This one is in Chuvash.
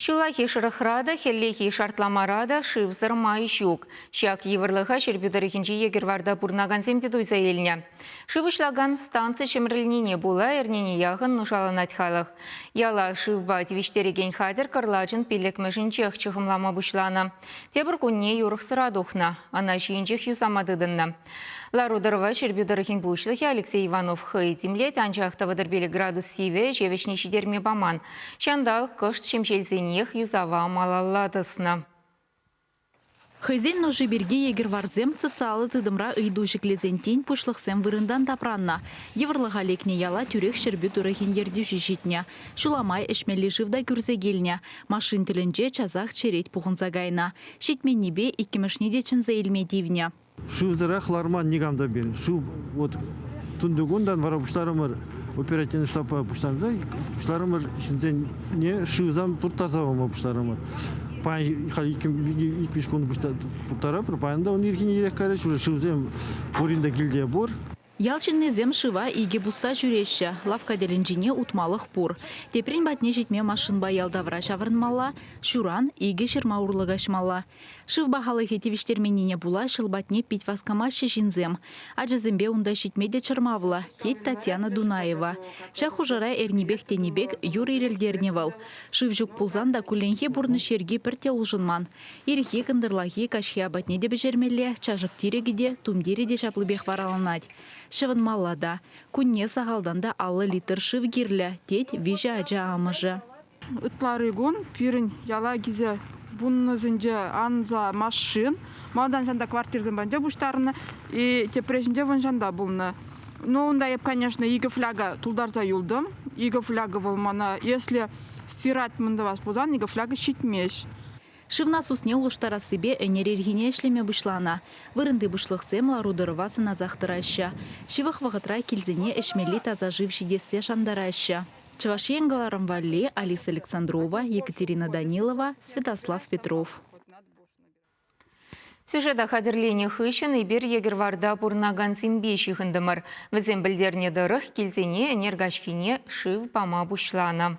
Ҫуллахи шӑрӑхра та, хӗллехи шартламара та шывсӑр май ҫук. Ҫак йывӑрлӑха Ҫӗрпӳ тӑрӑхӗнчи Йӗкӗрварта пурӑнакансем те туйса илнӗ. Шыв уҫлакан станци ҫӗмрӗлнине пула эрнене яхӑн нушаланать халӑх. Яла шывпа тивӗҫтерекен хатӗр кӑрлачӑн пиллӗкмӗшӗнчех чӑхӑмлама пуҫланӑ. Тепӗр кунне юрӑхсӑра тухнӑ. Ӑна ҫийӗнчех юсама тытӑннӑ. Лару-тӑрӑва Ҫӗрпӳ тӑрӑхӗн пуҫлӑхӗ Алексей Иванов хӑй тимлет, анчах 35 градус сивӗ ӗҫе вӗҫне ҫитерме паман. Ҫанталӑк кӑшт ҫемҫелсенех юсава малалла тӑснӑ. Хӑйсен нуши пирки йӗкӗрварсем социаллӑ тытӑмра ыйту ҫӗклесен тин пуҫлӑхсем вырӑнтан тапраннӑ. Йывӑрлӑха лекнӗ яла тӳрех Ҫӗрпӳ тӑрӑхӗн ертӳҫи ҫитнӗ. Ҫула май ӗҫмелли шыв та кӳрсе килнӗ. Машин тӗлӗнче часах черет пухӑнса кайнӑ. Ҫитменнипе иккӗмӗшне те чӗнсе илме тивнӗ. Шывсӑрах ларман никам та пирӗн. Шыв вот тунтикунтан вара пуҫларӑмӑр оперативный штабпа пуҫланса пуҫларӑмӑр ҫынсене шывсам турттарса пама пуҫларӑмӑр. Паян халь иккӗмӗш кун турттаратпӑр, паян та ун ирхине ирех кайрӗҫ, уже шывсем пурин те килте пур. Ял ҫыннисем шыва икӗ пусса ҫӳреҫҫӗ. Лавкка тӗлӗнчине утмалӑх пур. Теприн патне ҫитме машинпа ял тавра ҫаврӑнмалла, ҫуран икӗ ҫырма урлӑ каҫмалла. Шыв пахалӑхӗ тивӗҫтерменнине пула ҫӑл патне пит васкамаҫҫӗ ҫынсем. Ачасемпе унта ҫитме те чӑрмавлӑ, тет Татьяна Дунаева. Ҫак хушӑра эрнипех тенӗ пек юр ирӗлтернӗ вӑл. Шыв ҫук пулсан та кулленхи пурнӑҫ йӗрки пӗртте улшӑнман. Ирхи, кӑнтӑрлахи, каҫхи апатне те пӗҫермелле, чашӑк-тирӗкӗ те, тумтирӗ те ҫаплипех вараланать. Ҫӑвӑнмалла та. Кунне сахалтан та 50 литр шыв кирлӗ, тет виҫӗ ача амӑшӗ. Ытлари кун пирӗн яла килсе вуннӑсенче анса машин, малтан ҫанта квартирсем патӗнче пуҫтарнӑ, и тепрехинче вӑн ҫанта пулнӑ. Ну, унта эп, конечно, икӗ фляга тултарса юлтӑм. Икӗ фляга вӑл мана, если стирать мӗн тӑвас пулсан, икӗ фляга ҫитмест. Шыв насусне улӑштарассипе ӗнер ирхине ӗҫлеме пуҫланӑ. Вырӑнти пуҫлӑхсем лару-тӑрӑва сӑнасах тӑраҫҫӗ. Ҫывӑх вӑхӑтра килсене ӗҫмелли таса шыв ҫитессе шантараҫҫӗ. Чӑваш Ен кӑларӑм валли Алиса Александрова, Екатерина Данилова, Святослав Петров. Сюжета хатӗрленӗ хыҫҫӑн эпир Йӗкӗрварта пурӑнакансемпе ҫыхӑнтӑмӑр. Вӗсем пӗлтернӗ тӑрӑх, килсене ӗнер каҫхине шыв пама пуҫланӑ.